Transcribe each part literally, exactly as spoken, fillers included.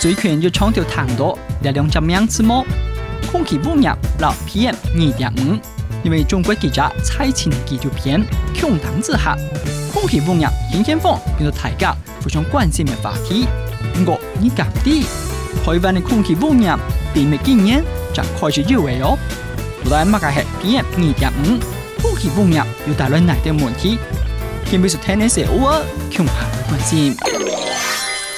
最近有傳到聽到這兩隻名詞無？空氣污染摎PM二點五，因為中國記者蔡琴个紀錄片《窮當之下》，空氣污染天天放變到大家非常關心个話題。毋過你敢知，台灣个空氣污染並毋係今年正開始有个哦。到底麼个係PM二點五？空氣污染又帶來哪兜問題？今晡日天氣係烏啊，共下來關心。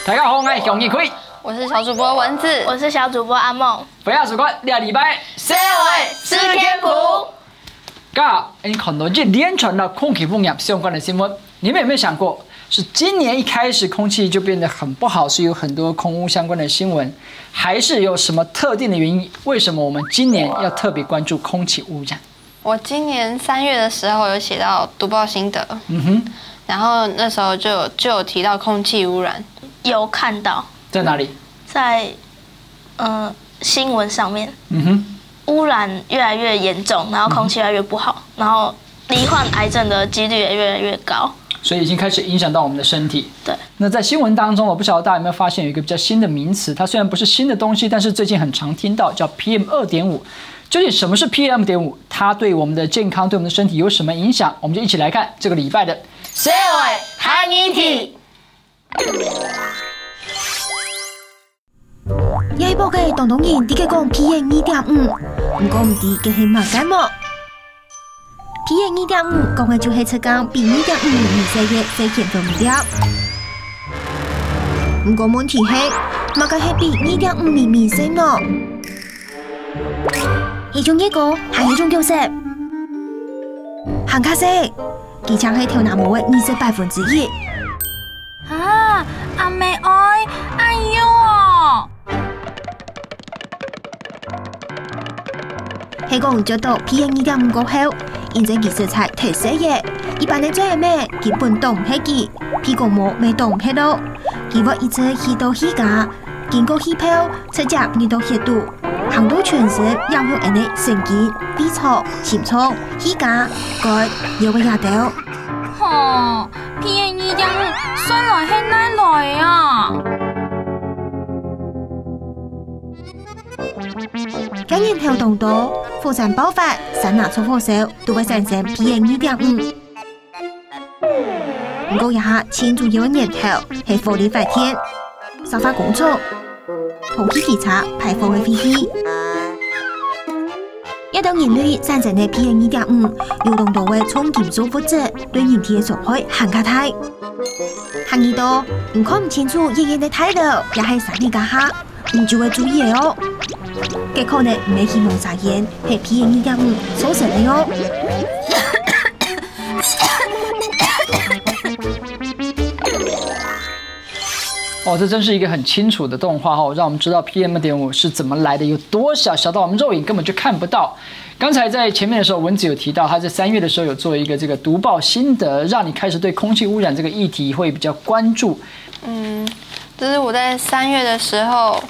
大家好，𠊎係向日葵。我是小主播蚊子，我是小主播阿梦。不要走开，這禮拜社會事件簿。剛剛你看到一連串摎空氣污染相關个新聞，你們有沒有想過，是今年一開始空氣就變得很不好，是有很多空污相關的新聞，還是有什麼特定的原因？為什麼我們今年要特別關注空氣污染？我今年三月的時候有寫到讀報心得，嗯哼，然後那時候就有就有提到空氣污染，有看到在哪裡？在呃新闻上面，嗯哼，污染越来越严重，然后空气越来越不好，然后罹患癌症的几率也越来越高。所以已经开始影响到我们的身体。对，那在新闻当中，我不晓得大家有没有发现有一个比较新的名词，它虽然不是新的东西，但是最近很常听到，叫PM 二点五。究竟什么是PM 二点五？它对我们的健康、对我们的身体有什么影响？我们就一起来看这个礼拜的社会大议题。這一波个當多人在該講PM二點五，毋過毋知該係麼个無？PM二點五講个就係直徑比二點五微細个細圈粉粒。毋過問題係，麼个係比二點五微微細呢？係種熱个，還係種狗屎？還較細，佢正係頭那毛个二十百分之一。啊，阿姆哀，恁幼哦！係講接到PM二點五過後，因為佢實在忒細个，一般个嘴仔咩根本擋毋核佢，鼻公毛乜擋毋核囉，佢會一直去到氣管，經過氣泡，直接入到血肚，行到全身，影響𠊎个神經、肺臟、心臟、氣管、肝，又會這兜。吼，PM二點五算來係哪來啊？ 該年頭當多，火山爆發、山林著火燒，都會產生PM二點五。毋過這下盡主要个源頭係火力發電、石化工廠、蒸汽機車排放个廢氣。這兜人類產生个PM二點五，有當多个重金屬物質，對人體个傷害還較大。還遇到，你看毋清楚遠遠个大樓，也係山頂該下， 你就會注意个哦。該可能毋係希望沙煙，係PM二點五造成个哦。哦，这真是一个很清楚的动画哦，让我们知道PM 二点五是怎么来的，有多小，小到我们肉眼根本就看不到。刚才在前面的时候，文子有提到，他在三月的时候有做一个这个读报心得，让你开始对空气污染这个议题会比较关注。嗯，就是我在三月的时候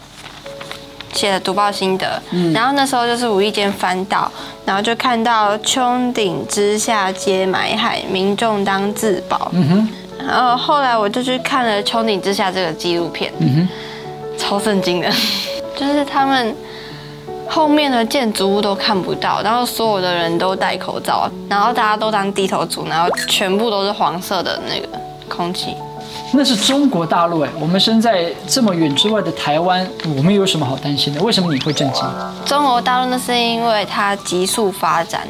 写的读报心得，然后那时候就是无意间翻到，然后就看到穹顶之下皆埋海，民众当自保。嗯哼，然后后来我就去看了《穹顶之下》这个纪录片，嗯哼，超震惊的，就是他们后面的建筑物都看不到，然后所有的人都戴口罩，然后大家都当低头族，然后全部都是黄色的那个空气。那是中国大陆哎，我们身在这么远之外的台湾，我们有什么好担心的？为什么你会震惊？中国大陆那是因为它急速发展，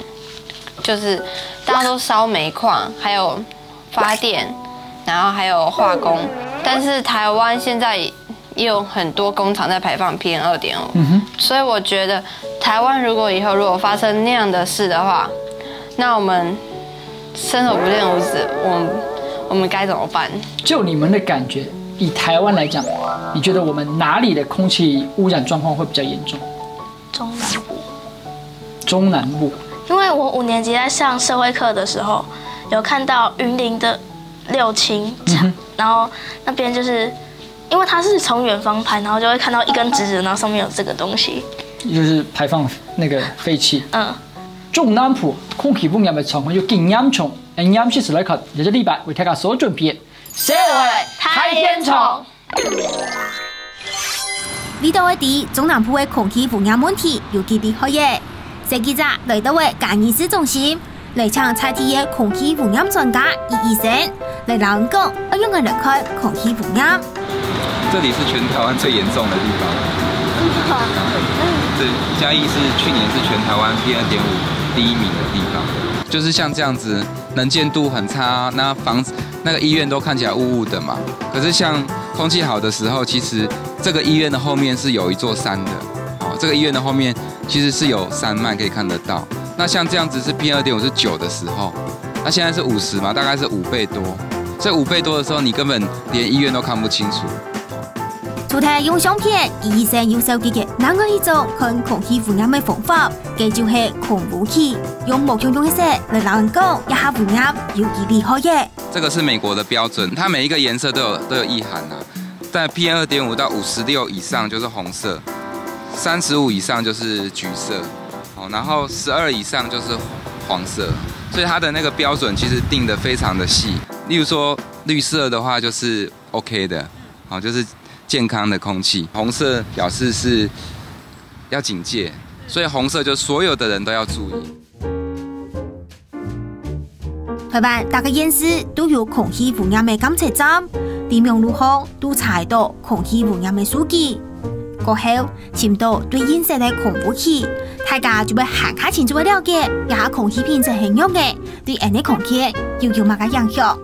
就是大家都烧煤矿，还有发电，然后还有化工，但是台湾现在也有很多工厂在排放PM 二点五，所以我觉得台湾如果以后如果发生那样的事的话，那我们伸手不见五指，我们我们该怎么办？就你们的感觉，以台湾来讲，你觉得我们哪里的空气污染状况会比较严重？中南部，中南部。因为我五年级在上社会课的时候，有看到云林的六轻，然后那边就是因为它是从远方拍，然后就会看到一根直直，然后上面有这个东西。就是排放那个废气。嗯，中南部空气污染个状况有几严重？恁严重是来看，这个礼拜为大家所准备的社会大现场。你都會知中南部个空氣污染問題有幾厲害耶。細記者來到个嘉義市中心，來請在地个空氣污染專家葉醫生來摎𠊎講，愛仰般來看空氣污染。这里是全台湾最严重的地方。对，嘉义是去年是全台湾PM二点五第一名的地方。就是像这样子，能见度很差，那房子那个医院都看起来雾雾的嘛。可是像空气好的时候，其实这个医院的后面是有一座山的，哦，这个医院的后面其实是有山脉可以看得到。那像这样子是PM二点五是九的时候，那现在是五十嘛，大概是五倍多。所以五倍多的时候，你根本连医院都看不清楚。除了用相片，葉醫生有紹介个另外一種看空氣污染个方法，該就係空污計，用無共樣个色來摎𠊎講一下污染有幾厲害耶。这个是美国的标准，它每一个颜色都有都有意涵啊。在PM二点五到五十六以上就是红色，三十五以上就是橘色，哦，然后十二以上就是黄色，所以它的那个标准其实定得非常的细。例如说绿色的话就是 OK 的，好，就是健康的空气。红色表示是要警戒，所以红色就所有的人都要注意。台灣逐个縣市都有空氣污染个監測站，在網路項都查得到空氣污染个數據。過後，尋到對應色个空污計，大家就會還較清楚个了解這下空氣品質係仰个，對𠊎个空氣又有麼个影響。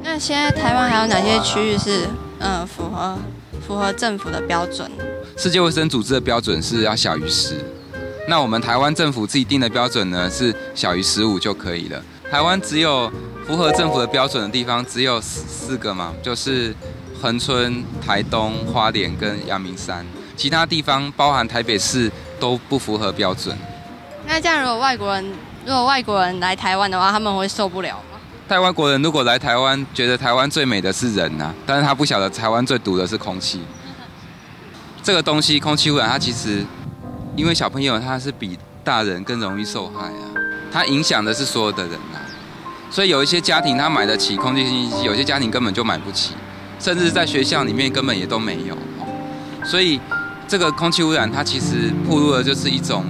那现在台湾还有哪些区域是呃符合符合政府的标准？世界卫生组织的标准是要小于十，那我们台湾政府自己定的标准呢是小于十五就可以了。台湾只有符合政府的标准的地方只有四四个嘛，就是恒春、台东、花莲跟阳明山，其他地方包含台北市都不符合标准。那这样如果外国人如果外国人来台湾的话，他们会受不了吗？但外国人如果来台湾，觉得台湾最美的是人呐、但是他不晓得台湾最毒的是空气。这个东西，空气污染，它其实因为小朋友他是比大人更容易受害啊，它影响的是所有的人啊。所以有一些家庭他买得起空气清新机，有些家庭根本就买不起，甚至在学校里面根本也都没有。哦所以这个空气污染，它其实暴露的就是一种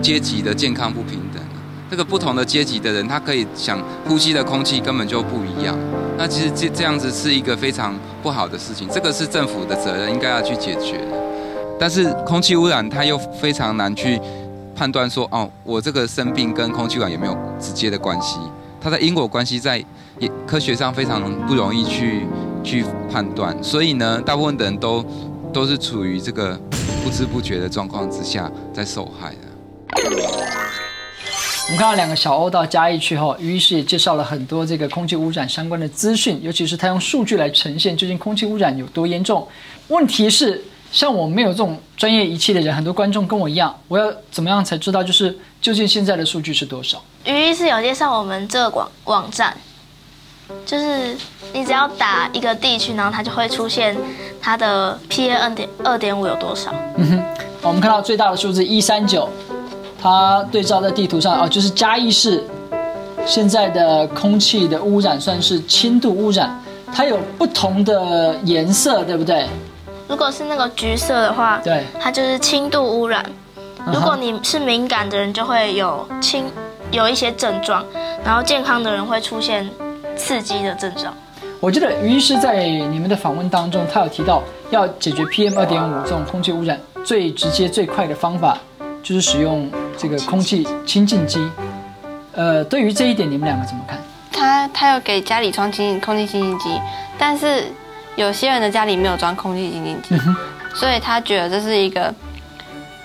阶级的健康不平等。这个不同的阶级的人，他可以想呼吸的空气根本就不一样。那其实这这样子是一个非常不好的事情，这个是政府的责任，应该要去解决的。但是空气污染，它又非常难去判断说，哦，我这个生病跟空气污染有没有直接的关系？它的因果关系在也科学上非常不容易去去判断，所以呢，大部分的人都都是处于这个不知不觉的状况之下在受害的。我们看到两个小欧到嘉义去后，于医师也介绍了很多这个空气污染相关的资讯，尤其是他用数据来呈现究竟空气污染有多严重。问题是，像我没有这种专业仪器的人，很多观众跟我一样，我要怎么样才知道就是究竟现在的数据是多少？于医师有介绍我们这个网网站，就是你只要打一个地区，然后它就会出现它的PM二点二点五有多少。嗯哼，我们看到最大的数字一三九，它对照在地图上啊，就是嘉义市现在的空气的污染算是轻度污染，它有不同的颜色，对不对？如果是那个橘色的话，对，它就是轻度污染。如果你是敏感的人，就会有轻有一些症状，然后健康的人会出现刺激的症状。我记得于医师在你们的访问当中，他有提到要解决PM二点五这种空气污染最直接最快的方法，就是使用这个空气清净机。呃，对于这一点，你们两个怎么看？他他有给家里装清空气清净机，但是有些人的家里没有装空气清净机，所以他觉得这是一个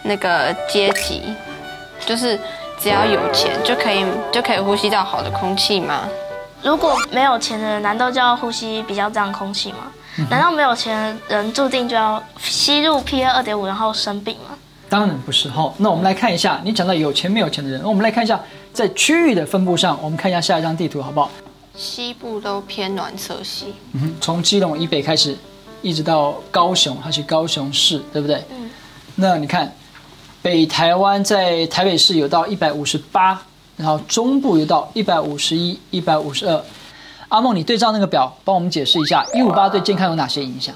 那个阶级，就是只要有钱就可以就可以呼吸到好的空气吗？如果没有钱的人，难道就要呼吸比较脏的空气吗？难道没有钱的人注定就要吸入PM二点五然后生病吗？当然不是哈。那我们来看一下，你讲到有钱没有钱的人，那我们来看一下在区域的分布上，我们看一下下一张地图好不好？西部都偏暖色系，嗯哼，从基隆以北开始，一直到高雄，它是高雄市，对不对？嗯。那你看，北台湾在台北市有到一百五十八，然后中部有到一百五十一、一百五十二。阿梦，你对照那个表，帮我们解释一下，一五八对健康有哪些影响？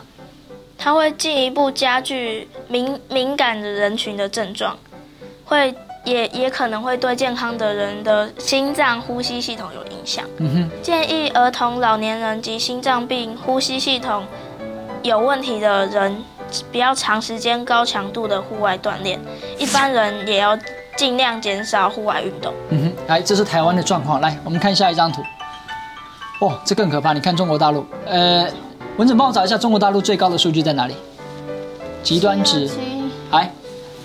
它会进一步加剧敏敏感的人群的症状，会也也可能会对健康的人的心脏、呼吸系统有影响。嗯哼，建议儿童、老年人及心脏病、呼吸系统有问题的人，不要长时间高强度的户外锻炼。一般人也要尽量减少户外运动。嗯哼，来，这是台湾的状况。来，我们看下一张图。哦，这更可怕。你看中国大陆，呃，文子帮我找一下中国大陆最高的数据在哪里？极端值，哎，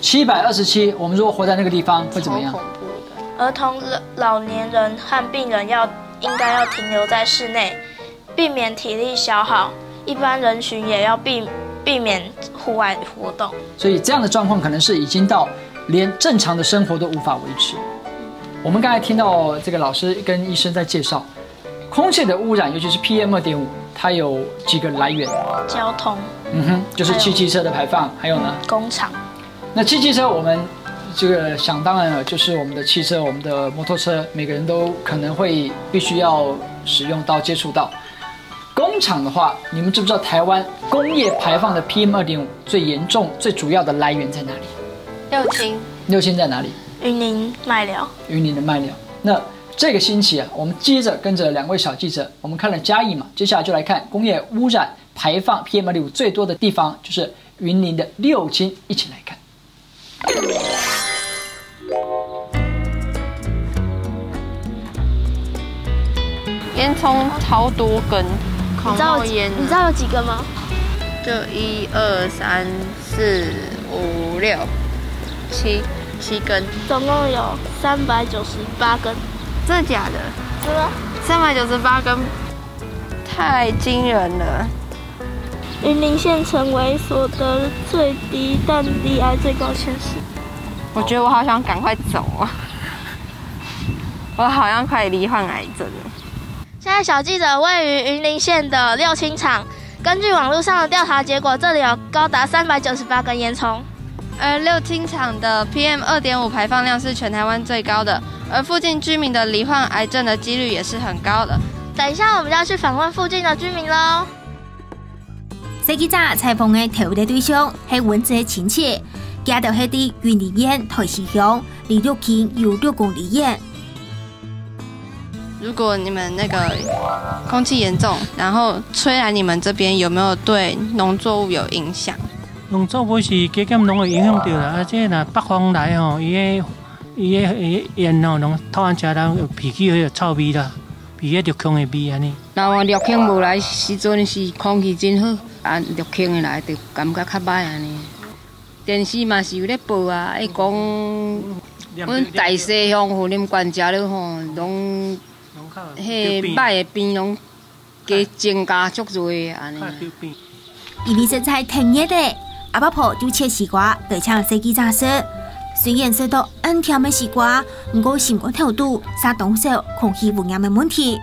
七百二十七。我们如果活在那个地方，会怎么样？超恐怖的。儿童、老年人和病人要应该要停留在室内，避免体力消耗。一般人群也要避避免户外活动。所以这样的状况可能是已经到连正常的生活都无法维持。我们刚才听到这个老师跟医生在介绍，空气的污染，尤其是 P M 二点五，它有几个来源？交通，嗯哼，就是汽汽车的排放，还有呢？工厂，那汽汽车我们这个想当然了，就是我们的汽车、我们的摩托车，每个人都可能会必须要使用到、接触到。工厂的话，你们知不知道台湾工业排放的 P M 二点五最严重、最主要的来源在哪里？六轻，六轻在哪里？云林麦寮，云林的麦寮。那这个星期啊，我们接着跟着两位小记者，我们看了嘉义嘛，接下来就来看工业污染排放 P M 二点五最多的地方，就是云林的六轻，一起来看。烟囱超多根，你知道有几你知道有几根吗？就一二三四五六七七根，总共有三百九十八根，真的假的？真的。三百九十八根，太惊人了。云林县成为所得最低但罹癌最高县市。我觉得我好想赶快走啊！我好像快罹患癌症了。现在小记者位于云林县的六轻厂，根据网络上的调查结果，这里有高达三百九十八根烟囱。而六轻厂的 P M 二点五排放量是全台湾最高的，而附近居民的罹患癌症的几率也是很高的。等一下我们就要去访问附近的居民喽。細記者採訪个頭一个對象係文子个親戚，佢就係在雲林縣台西鄉，離六輕有六公里遠。如果你们那个空气严重，然后吹来你们这边，有没有对农作物有影响？农作物是加減拢会影响到啦，啊，这若北风来吼，伊个伊个伊个烟吼，拢透安车人鼻去迄个臭味啦，鼻个六轻的味安尼。若六轻无来时阵是空气真好，啊，六轻的来就感觉较歹安尼。电视嘛是有咧报啊，伊讲阮大西乡云林县遮咧吼，拢迄歹的病拢加增加足侪安尼。因為實在太熱咧，阿伯婆就切西瓜來請細記者食。雖然食到恁甜个西瓜，毋過心肝頭肚煞當愁空氣污染个問題。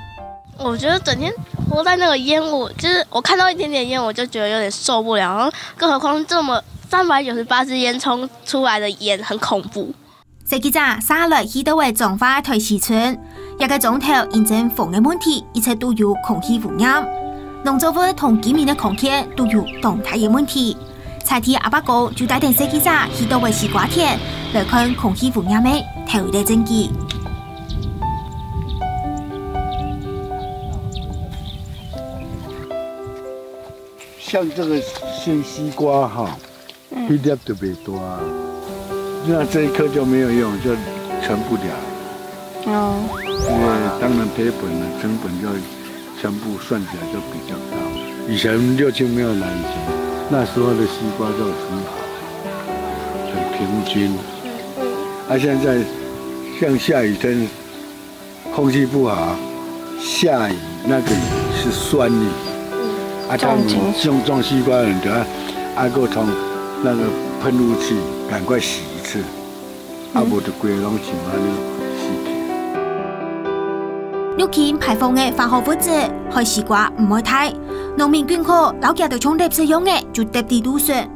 我觉得整天活在那个烟雾，就是我看到一点点烟，我就觉得有点受不了。然后，更何况这么三百九十八支烟囱出来的烟很恐怖。細記者續來去到个彰化台西村，這个庄頭因爭風个問題一直都有空氣污染，農作物同居民个空間都有當大个問題。在地阿伯公就帶等細記者去到个西瓜田，來看空氣污染个頭一个證據。像这个西西瓜哈，一粒都没多啊，那这一颗就没有用，就存不了。哦，因为当然赔本了，成本就全部算起来就比较高。以前六轻没有染色，那时候的西瓜都很好，很平均。啊，现在像下雨天，空气不好，下雨那个雨是酸雨，啊，他们种种西瓜人就要，啊，个通那个喷雾器赶快洗一次。 啊，无就规个拢像安尼死去。六轻排放个化学物質，害西瓜毋會大。農民緊靠摎佢兜像垃圾樣个，就跌佇路脣。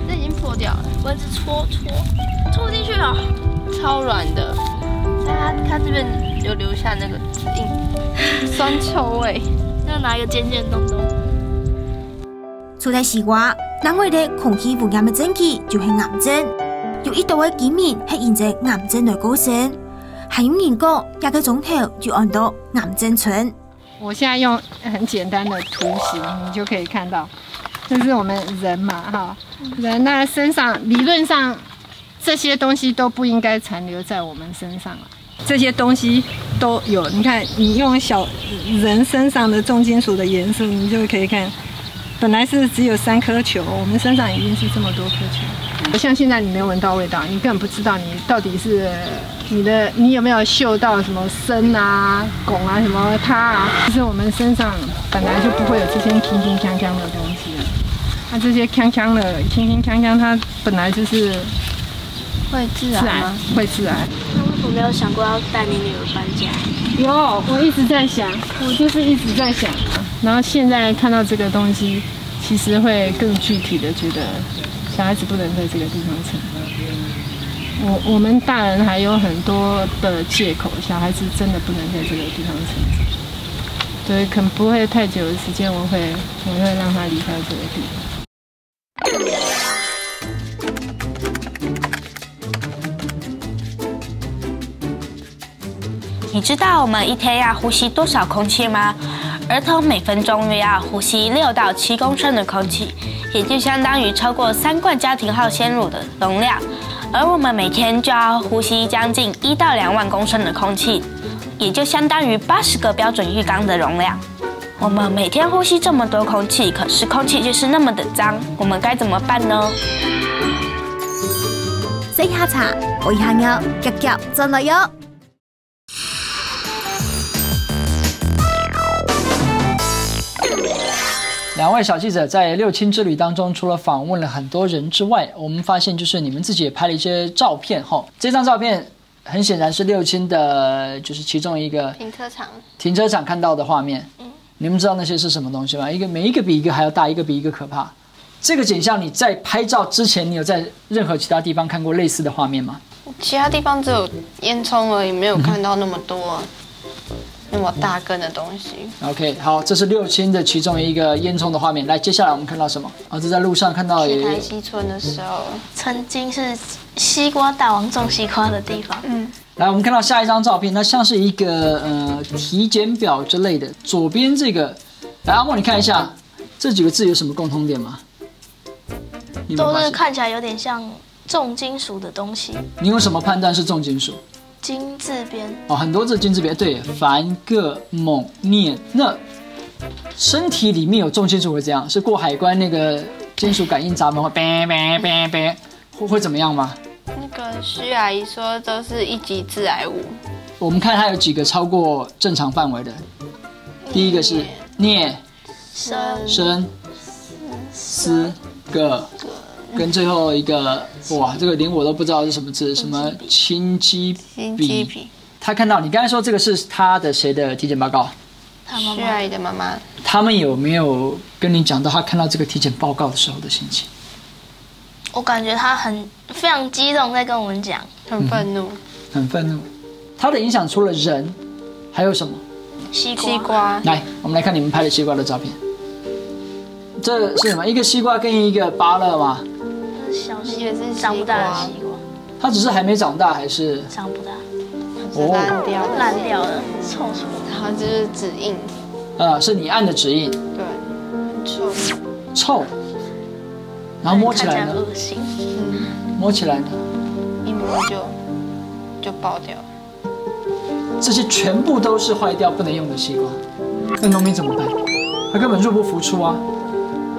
這已經破掉了，蚊子戳戳戳进去了，超软的。它它这边有留下那个指印，酸臭味。要拿一个尖尖的东东。除了西瓜，另外一个空氣污染个證據就係癌症。有一兜个居民係因為癌症來過身，還有人講，這个庄頭就安到癌症村。我现在用很简单的图形，你就可以看到，这是我们人嘛，哈，人那身上理论上这些东西都不应该残留在我们身上了。这些东西都有，你看，你用小人身上的重金属的颜色，你就可以看，本来是只有三颗球，我们身上已经是这么多颗球。像现在你没有闻到味道，你根本不知道你到底是你的你有没有嗅到什么参啊、汞啊、什么铊啊。其实我们身上本来就不会有这些铿铿锵锵的东西啊，那这些锵锵的、铿铿锵锵，它本来就是会致癌吗？会致癌。那为什么没有想过要带你女儿搬家？有，我一直在想，我就是一直在想啊。然后现在看到这个东西，其实会更具体的觉得，小孩子不能在这个地方成长。我我们大人还有很多的借口，小孩子真的不能在这个地方成长。对，可能不会太久的时间，我会我会让他离开这个地方。你知道我们一天要呼吸多少空气吗？儿童每分钟约要呼吸六到七公升的空气，也就相当于超过三罐家庭号鲜乳的容量。而我们每天就要呼吸将近一到两万公升的空气，也就相当于八十个标准浴缸的容量。我们每天呼吸这么多空气，可是空气就是那么的脏，我们该怎么办呢？細下茶，愛下尿，遽遽轉來喲。两位小记者在六轻之旅当中，除了访问了很多人之外，我们发现就是你们自己也拍了一些照片哈。这张照片很显然是六轻的，就是其中一个停车场。停车场看到的画面。你们知道那些是什么东西吗？一个每一个比一个还要大，一个比一个可怕。这个景象你在拍照之前，你有在任何其他地方看过类似的画面吗？其他地方只有烟囱而已，没有看到那么多那么大根的东西。 OK，好，这是六轻的其中一个烟囱的画面。来，接下来我们看到什么？啊，这在路上看到有去台西村的时候，曾经是西瓜大王种西瓜的地方。嗯，来，我们看到下一张照片，它像是一个呃体检表之类的。左边这个，来，阿莫，你看一下，这几个字有什么共通点吗？你有没有都是发现？看起来有点像重金属的东西，你用什么判断是重金属？金字边。哦，很多字金字边，对，钒、铬、锰、镍。那身体里面有重金属会怎样？是过海关那个金属感应闸门会别别别别，会会怎么样吗？那个徐阿姨说都是一级致癌物。我们看它有几个超过正常范围的。第一个是镍、砷、砷、铯、铬，跟最后一个，哇，这个连我都不知道是什么字，什么氰基氰基铍。他看到你刚才说这个是他的谁的体检报告？他妈妈徐阿姨的妈妈。他们有没有跟你讲到他看到这个体检报告的时候的心情？我感觉他很非常激动，在跟我们讲。很愤怒。很愤怒。它的影响除了人，还有什么？西瓜。西瓜。来，我们来看你们拍的西瓜的照片。这是什么？一个西瓜跟一个芭乐吗？小西也是西瓜长不大的西瓜。它只是还没长大，还是长不大？是烂掉的。烂掉了，臭臭。然后就是指印。呃，是你按的指印？对，很臭。臭，然后摸起来呢？恶心。摸起来呢？一摸就就爆掉。这些全部都是坏掉不能用的西瓜，那农民怎么办？他根本入不敷出啊！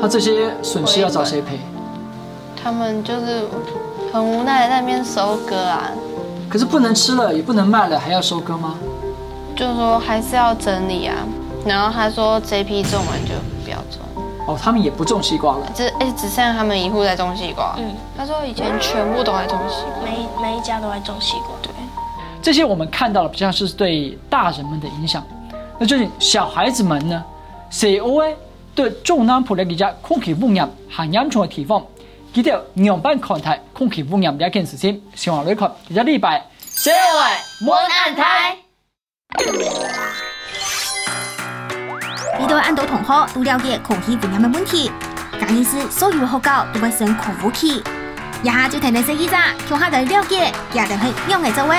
他这些损失要找谁赔？他们就是很无奈的在那边收割啊。可是不能吃了，也不能卖了，还要收割吗？就说还是要整理啊。然后他说这批种完就不要种。哦，他们也不种西瓜了。只哎，只剩下他们一户在种西瓜。嗯，他说以前全部都在种西瓜。每每一家都在种西瓜。对。这些我们看到的比较是对大人们的影响，那就是小孩子们呢，細个对中南部的一个空气污染很严重的地方，佢哋仰般看待空气污染这件事情？先来看，这个礼拜，小个问安台。你都安到同學都了解空氣污染个問題，該日時所有个學校都會升空污期。這下就跈等細記者，共下來了解佢兜係仰仔做个。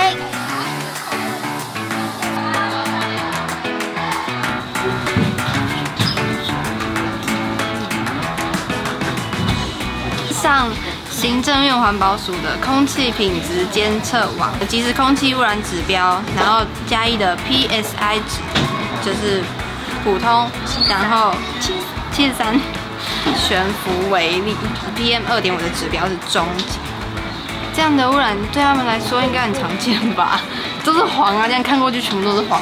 上行政院環保署的空气品质监测网，即时空气污染指标，然后嘉义的 P S I 值就是普通，然后七十三悬浮微粒，P M 二点五的指标是中级。这样的污染对他们来说应该很常见吧？都是黄啊，这样看过去全部都是黄。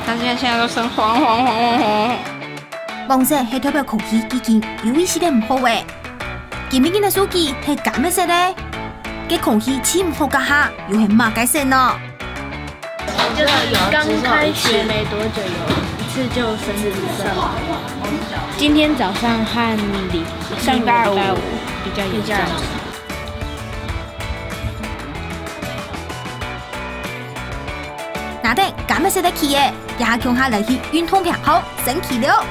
但是现在都是黄黄黄黄黄。往時係代表空氣已經有一息仔毋好欸，今晡日个數據係柑仔色个，該空氣盡毋好該下又係麼个色呢？剛開學沒多久，有一次就深紫色。今天早上和禮上禮拜五比較嚴重。拿等柑仔色个旗仔，這下共下來去運動坪項升旗了。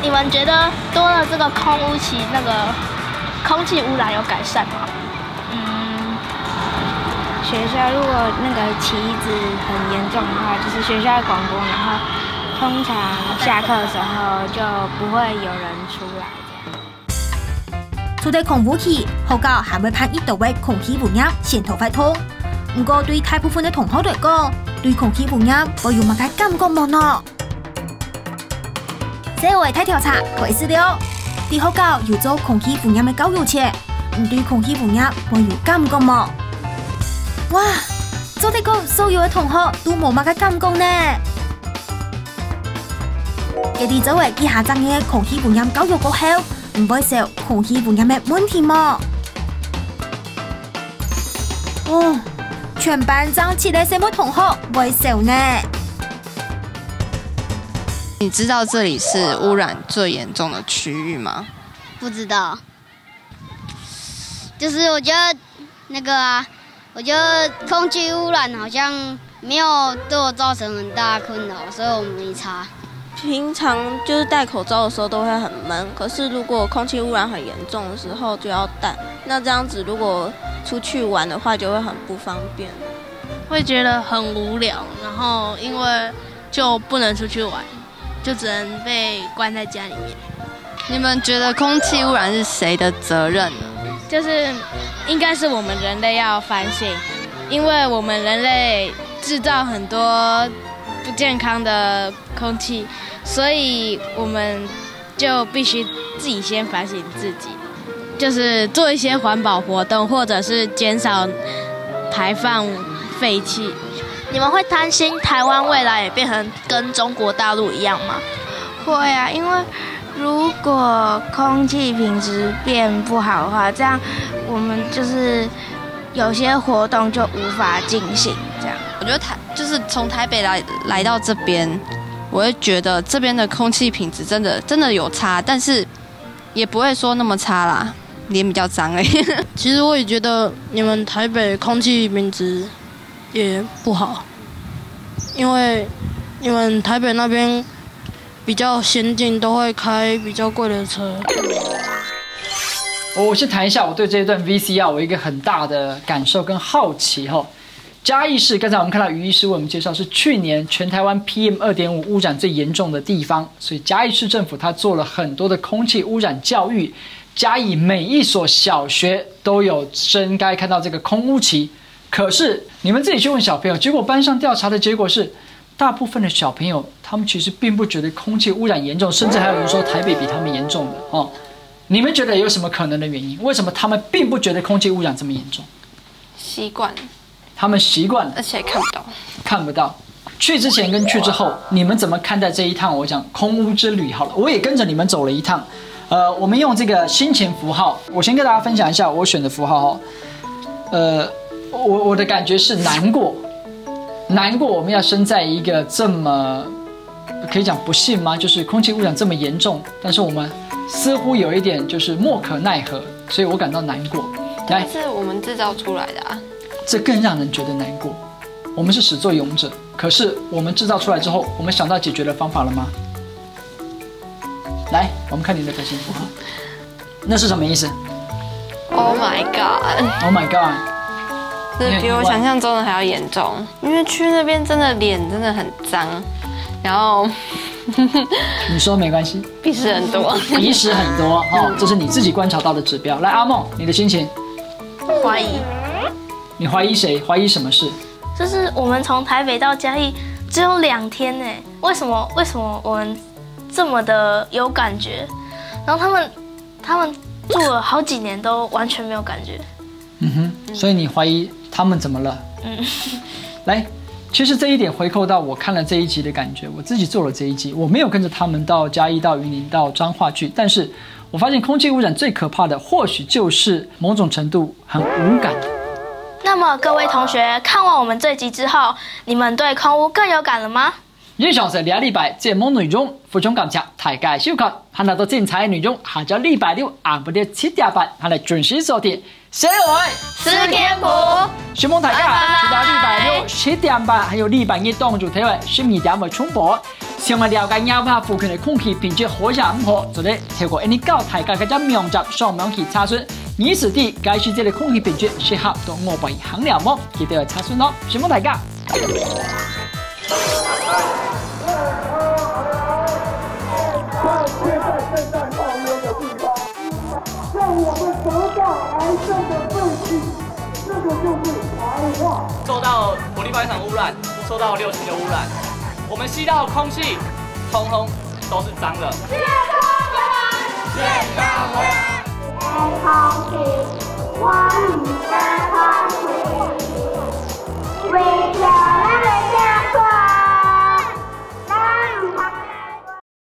你們覺得多了這個空污期，那個空氣污染有改善嗎？嗯，學校如果那個旗子很嚴重的話，就是學校廣播，然後通常下課的時候就不會有人出來這樣。除忒空污期，學校還會辦一兜个空氣污染宣導活動。毋過對大部分个同學來講，對空氣污染會有麼个感覺無呢？社會大調查開始了！在學校有做空氣污染个教育前，你對空氣污染會有感覺無？哇，做得講所有个同學都無麼个感覺呢！佢兜做了幾下隻月个空氣污染教育過後，毋會愁空氣污染个問題無？哦，全班正七个細妹同學會愁呢。你知道这里是污染最严重的区域吗？不知道，就是我觉得那个啊，我觉得空气污染好像没有对我造成很大的困扰，所以我没差。平常就是戴口罩的时候都会很闷，可是如果空气污染很严重的时候就要戴。那这样子如果出去玩的话就会很不方便。会觉得很无聊，然后因为就不能出去玩，就只能被关在家里面。你们觉得空气污染是谁的责任呢？就是应该是我们人类要反省，因为我们人类制造很多不健康的空气，所以我们就必须自己先反省自己，就是做一些环保活动，或者是减少排放废气。你们会担心台湾未来也变成跟中国大陆一样吗？会啊，因为如果空气品质变不好的话，这样我们就是有些活动就无法进行，这样。我觉得台就是从台北来来到这边，我会觉得这边的空气品质真的真的有差，但是也不会说那么差啦，脸比较脏而已。其实我也觉得你们台北空气品质也不好，因为你们台北那边比较先进，都会开比较贵的车。我我先谈一下我对这一段 V C R 我一个很大的感受跟好奇哈。嘉义市刚才我们看到于医师为我们介绍，是去年全台湾 P M 二点五污染最严重的地方，所以嘉义市政府它做了很多的空气污染教育，嘉义每一所小学都有应该看到这个空污期。可是你们自己去问小朋友，结果班上调查的结果是，大部分的小朋友他们其实并不觉得空气污染严重，甚至还有人说台北比他们严重的哦。你们觉得有什么可能的原因？为什么他们并不觉得空气污染这么严重？习惯，他们习惯了，而且看不到。看不到。去之前跟去之后，你们怎么看待这一趟？我讲空污之旅好了，我也跟着你们走了一趟。呃，我们用这个心情符号，我先跟大家分享一下我选的符号哈。呃，我我的感觉是难过，难过我们要身在一个这么可以讲不幸吗？就是空气污染这么严重，但是我们似乎有一点就是莫可奈何，所以我感到难过。来，是我们制造出来的啊。这更让人觉得难过。我们是始作俑者，可是我们制造出来之后，我们想到解决的方法了吗？来，我们看你的表情符号。那是什么意思？ Oh my god！ Oh my god！ 这比我想象中的还要严重，因为去那边真的脸真的很脏，然后你说没关系，鼻屎很多。鼻屎很多哈，这是你自己观察到的指标。来，阿梦，你的心情？怀疑，你怀疑谁？怀疑什么事？就是我们从台北到嘉义只有两天呢，为什么为什么我们这么的有感觉？然后他们他们住了好几年都完全没有感觉。嗯哼，所以你怀疑他们怎么了？嗯，来，其实这一点回扣到我看了这一集的感觉，我自己做了这一集，我没有跟着他们到嘉义、到云林、到彰化去，但是我发现空气污染最可怕的，或许就是某种程度很无感。那么各位同学，看完我们这集之后，你们对空污更有感了吗？以上是这禮拜節目內容，非常感謝大家收看，還有到精彩內容，下晝禮拜六暗晡日七點半，還來準時收聽。小愛時間簿，希望大家除了禮拜六七點半，還有禮拜日當晝頭个十二點个重播。想要了解你屋下附近的空氣品質好也毋好，做得透過𠊎等教大家个網站上網去查詢。你是知該時節个空氣品質適合到外背行了無？記得來查詢哦。希望大家。 看现在正在冒烟的地方，让我们得到癌症的废气，这个就是白化。受到火力发电厂污染，受到六七的污染，我们吸到的空气通通都是脏的。健康回来，健康回来，健康回来，欢迎健康回来。